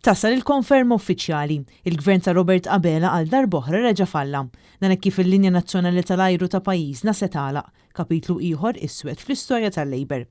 Tasal il-konferma uffiċjali. Il-Gvern ta' Robert Abela għal darb'oħra reġa' falla. Dan hekk kif il-linja nazzjonali tal-ajru ta' pajjiżna se tagħlaq. Kapitlu ieħor iswed fl-istorja tal-Labour.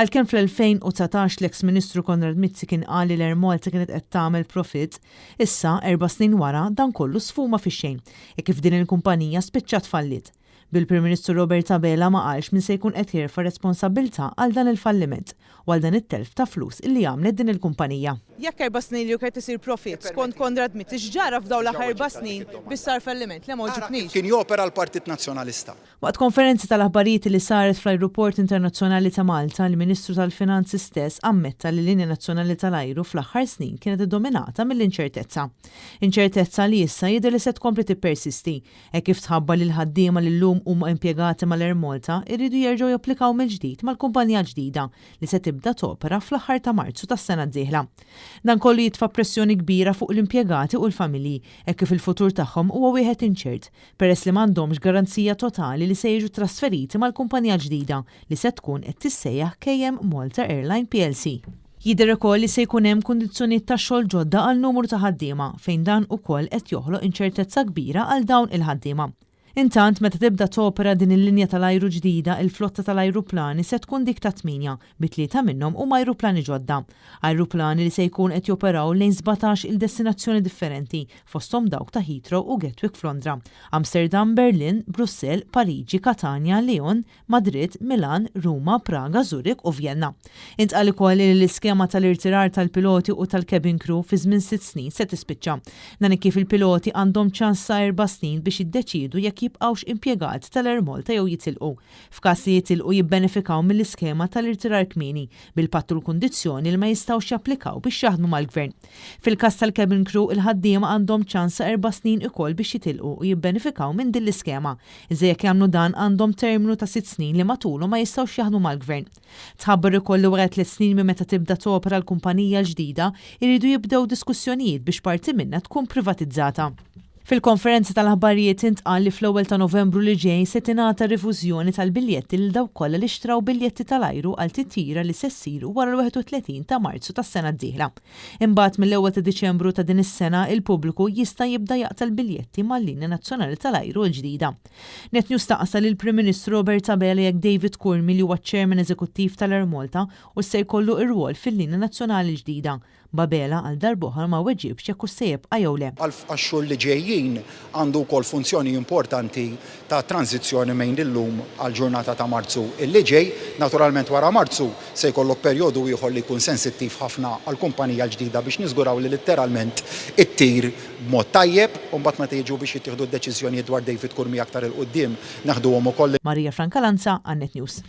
Għalkemm fl-2019 l-eks Ministru Konrad Mizzi kien qal li l-Air Malta kienet qed tagħmel profitt, issa, erba' snin wara, dan kollu sfuma fix-xejn, hekk kif din il-kumpanija spiċċat falliet. Bil-Prim Ministru Robert Abela ma qalx min se jkun qed jerfa' responsabbiltà għal dan il-falliment u għal dan it-telf ta' flus illi għamlet din il-kumpanija. Jekk erba' snin ilu kien qed isir profitt, skont Konrad Mizzi, x'ġara f'dawn l-aħħar erba' snin biex sar falliment? Le ma għoġibnix. Kien jopera l-Partit Nazzjonalista. Waqt konferenza tal-aħbarijiet li saret fl-Ajruport Internazzjonali ta' Malta, il-Ministru tal-Finanzi stess ammetta li l-linja nazzjonali tal-ajru fl-aħħar snin kienet iddominata mill-inċertezza. Inċertezza li issa jidher li se tkompli tippersisti, hekk kif tħabbar li l-ħaddiema li llum huma impjegati mal-Air Malta jridu jerġgħu japplikaw mill-ġdid mal-kumpanija l-ġdida li se tibda topera fl-aħħar ta' Marzu tas-sena d-dieħla. Dan kollu jitfa' pressjoni kbira fuq l-impjegati u l-familji hekk kif il-futur tagħhom huwa wieħed inċert peress li m'għandhomx garanzija totali li se jiġu trasferiti mal-kumpanija l-ġdida li se tkun qed tissejjaħ KM Malta Airline plc. Jidher ukoll li se jkun hemm kundizzjonijiet tax-xogħol ġodda għal numru ta' ħaddiema fejn dan ukoll qed joħloq inċertezza kbira għal dawn il-ħaddiema. Intant, meta tibda topera din il-linja tal-ajru ġdida, il-flotta tal-ajruplani se tkun dik ta' tmienja, bi tlieta minnhom huma ajruplani ġodda. Ajruplani li se jkun qed joperaw lejn 17 il destinazzjoni differenti, fosthom dawk ta' Heathrow u Gatwick f'Londra, Amsterdam, Berlin, Brussell, Pariġi, Katanja, Lyon, Madrid, Milan, Ruma, Praga, Zurich u Vjenna. Intqal ukoll li l-iskema tal-irtirar tal-piloti u tal-cabin crew fi żmien sitt snin se tispiċċa. Dan hekk kif il-piloti għandhom ċans sa erba' snin biex jiddeċiedu jekk jibqgħux impjegati tal-Air Malta jew jitilqu. F'każ li jitilqu jibbenefikaw mill-iskema tal-irtirar kmieni, bil-patt u l-kundizzjoni li ma jistgħux japplikaw biex jaħdmu mal-Gvern. Fil-każ tal-cabin crew, il-ħaddiema għandhom ċans sa erba' snin ukoll biex jitilqu u jibbenefikaw minn din l-iskema. Iżda jekk jagħmlu dan għandhom terminu ta' sitt snin li matulu ma jistgħux jaħdmu mal-Gvern. Tħabbar ukoll li wara tliet snin minn meta tibda topera l-kumpanija l-ġdida, iridu jibdew diskussjonijiet biex parti minnha tkun privatizzata. Fil-konferenza tal-aħbarijiet intqal li fl-ewwel ta' Novembru li ġej se tingħata rifużjoni tal-biljetti lil dawk kollha li xtraw biljetti tal-ajru għal titjira li se ssir wara l-31 ta' Marzu tas-sena d-dieħla. Imbagħad mill-ewwel ta' Diċembru ta' din is-sena il-pubbliku jista' jibda jaqta' l-biljetti mal-linja nazzjonali tal-ajru l-ġdida. Net News staqsa lill-Prim Ministru Robert Abela jekk David Curmi li huwa ċ-Chairman Eżekuttiv tal-Air Malta hux se jkollu r-rwol fil-linja nazzjonali l-ġdida. B'Abela għal darb'oħra ma weġibx jekk hux se jibqa' jew le. Għax-xhur li ġejjin għandu wkoll funzjoni importanti ta' tranżizzjoni mejn illum għall-ġurnata ta' Marzu illi ġej. Naturalment wara Marzu se jkollok perjodu ieħor li jkun sensittiv ħafna għall-kumpanija l-ġdida biex niżguraw li litteralment ittir b'mod tajjeb u mbagħad meta jiġu biex jittieħdu d-deċiżjonijiet dwar David Curmi aktar 'il quddiem neħduhom ukoll. Maria Francalanza għal Net News.